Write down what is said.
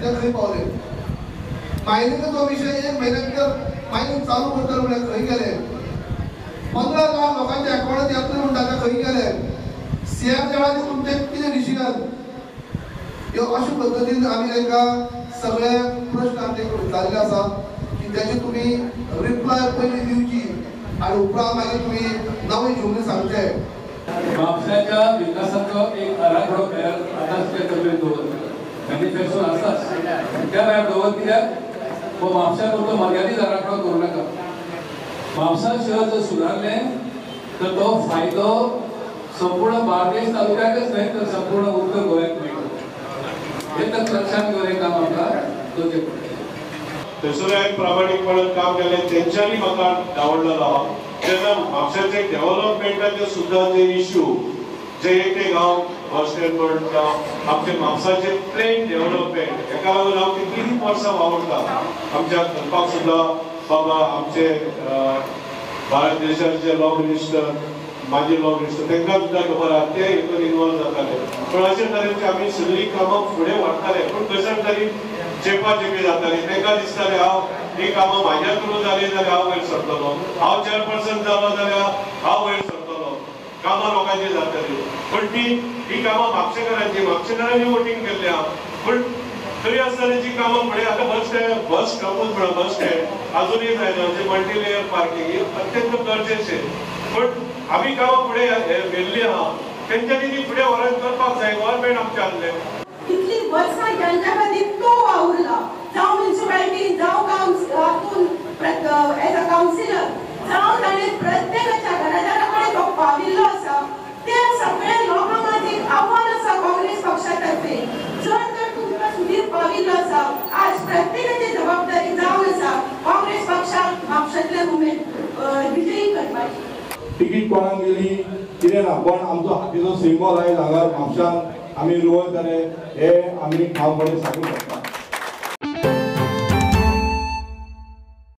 ते खंय पावले? मायनिंगाचो विशय एक म्हयन्या भितर मायनिंग चालू करतले म्हणल्यार खंय गेले? 15 लाख लोकांच्या अकाउंटात येतले म्हणटा ते खंय गेले? सीएम जेळाचें तुमचें कितें डिसिजन? ह्यो अशे पद्दतीन आमी तांकां सगळे प्रश्न आमचे विचारिल्ले आसा की तेजे तुमी रिप्लाय पयलीं दिवची आनी उपरांत मागीर तुमी नवे जुमले सांगचे. म्हापशाच्या विकासाचो एक आराखडो तयार आतांच ते तकलेंत दवरता, मॅनिफेस्टो आसाच त्या वेळार दवर, कित्याक हो म्हापशा पुरतो मर्यादीत आराखडो करूं नाका. म्हापसा शहर जर सुदारलें तर तो फायदो संपूर्ण बार्देश तालुक्याकच न्हय तर संपूर्ण उत्तर गोंयाक मेळटलो. हे तर लक्षात घेवन हें काम आमकां करचें पडटलें. थंयसर हांवें प्रामाणीकपणान काम केलें, तेंच्यांनी म्हाका धांवडलेलो आहा. तेन्ना म्हापशाचे डेव्हलपमेंटाचे सुद्दां जे इश्यू जे एक एक हांव बस स्टँड म्हण जावं आमचे म्हापसाचे प्लेन डेव्हलपमेंट हेका लागून हांव कितलीं वर्सां वावुरता. आमच्या करपाक सुद्दां बाबा आमचे भारत देशाचे लॉ मिनिस्टर, माजी लॉ मिनिस्टर तांकां सुद्दां खबर आहा, ते हितून इनवॉल्व जाताले. पूण अशे तरेचे आमी सगळीं कामां फुडें व्हरताले, पूण खंयसर तरी चेपा चेपी जाताली. तांकां दिसतालें हांव ही कामां म्हाज्या थ्रू जाली जाल्यार हांव वयर सरतलो, हांव चेअरपर्सन जालो जाल्यार हांव वयर सरतलो, कामां लोकांची जातली. पूण ती ही कामां म्हापशेकारांची, म्हापशेकारांनी वोटींग केल्ली आहा. पूण तरी आसतना जी कामां फुडें आतां बस स्टँड, बस स्टॉपूच म्हणा, बस स्टँड आजुनूय जायना, जे मल्टीलेयर पार्किंग ही अत्यंत गरजेचें. पूण आमी कामां फुडें व्हेल्ली आहा, तेंच्यांनी ती फुडें व्हरून करपाक जाय. गव्हर्मेंट आमचें आसलें इतली वर्सां जनता खातीर तो वावुरला, जावं म्युनिसिपालिटी जावं हातून एज अ कावन्सिलर जावं ताणें प्रत्येकाच्या घरादारा कडेन तो पाविल्लो आसा. त्या सगळ्या लोकां मदीं एक आव्हान आसा काँग्रेस पक्षा तर्फे, जर तर तुमकां सुदीर पाविल्लो आसा, आज प्रत्येकाची जबाबदारी जावन आसा काँग्रेस पक्षाक म्हापशांतल्यान उमेद विजयी करपाची. तिकीट कोणाक गेली कितें ना, पण आमचो हातीचो सिंबॉल आयज हांगा म्हापशान आमी रोवयतले हे आमी ठामपणे सांगू शकता.